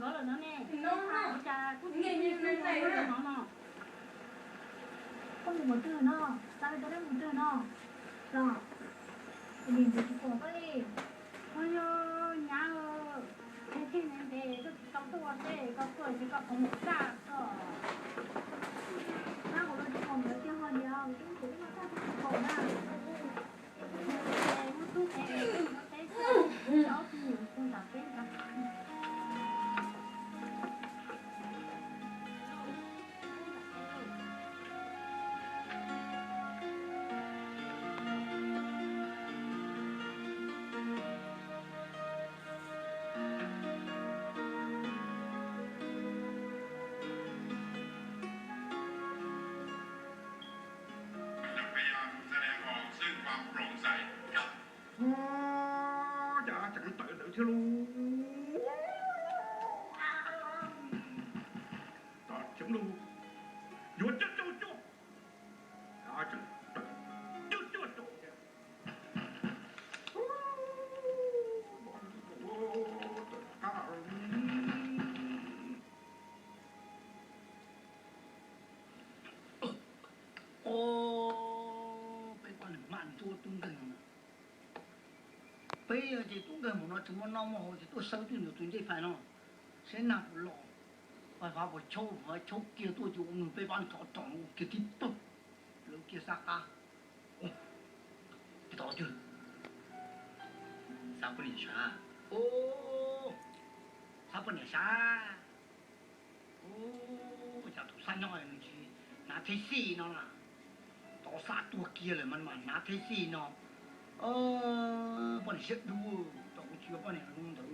Nkawd lawm no ne. Ua cas kuj tsis hnov no? Koj mus mus twg no? Tau li tau mus twg no? Los, nim ntxim tsis pom koj li. Ua yog nyab, ntev thiab ntev ntev koj tsis tau tuaj ua teb, koj tuaj ces koj qhov muag kaj koj. Tab kuv los tsis pom nkawd tiag ho niam, kuv twb ntxim ib no kaj tsis pom na. Ua cas tseem tawm ntawd thiab lauj? Tseem lauj, yuav cuaj cuaj cuaj. Tseem tawm cuaj cuaj rau thiab. Peb poj niam hmab ncuab tub nkeeg no. Peb yog ces tub nkeeg mus no tsis muaj noj muaj haus ces tuaj sawb twj ntawm tus ncej fais no, seb nag puas los, fais fav puas chaub, fav chaub kiag tuaj ces ua nws peb pab nrov rog ua kiag tib pawg, lawv kiag sab qab. Tod twg? Xav poj niam sav. Xav poj niam sav. Ua cas tus xab nyob nws tsis hnav theb xij no na? Tov xab tuag kiag lawm mas mam hnav theb xij no. Poj niam siab dub, tau kuv tsis ua poj niam zoo ntawd.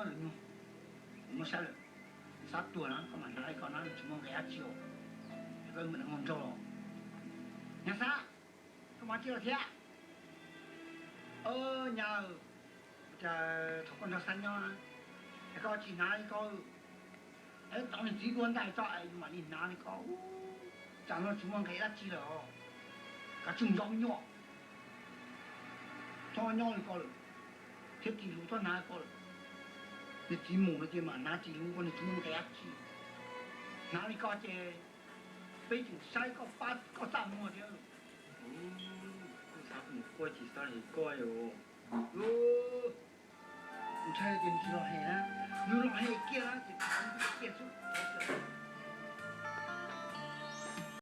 Lwm nyuag, kuv muab saib lawm, xab tuag na koj mam hnav li ko na, tsis muaj nqe dab tsi os. Es koj mus nraug los, nyab Xab, koj mus tsi los thiab? Nyab, ua cas thaum koj nrog Xab nyob es koj tsis hnav li ko? Es tau niag txiv dua ntais tso es yus mam li hnav li ko. Tsam no tsis muaj nqe dab tsi lawm os. Kav tsij mus zov me nyuam, txhob nyob li ko lawm, thiab txij lus txhob hnav li ko lawm. Niag txiv mus no ces mam hnav txij lus ko, nws tsis muaj nqe dab tsi. Hnav li ko ces peb tseem saib koj pab koj txaj muag thiab. Kuv xav mus quaj tsis txawj hais koj os. Ntshai ces nws tsis los hem na, nws los hem kiag na ces tham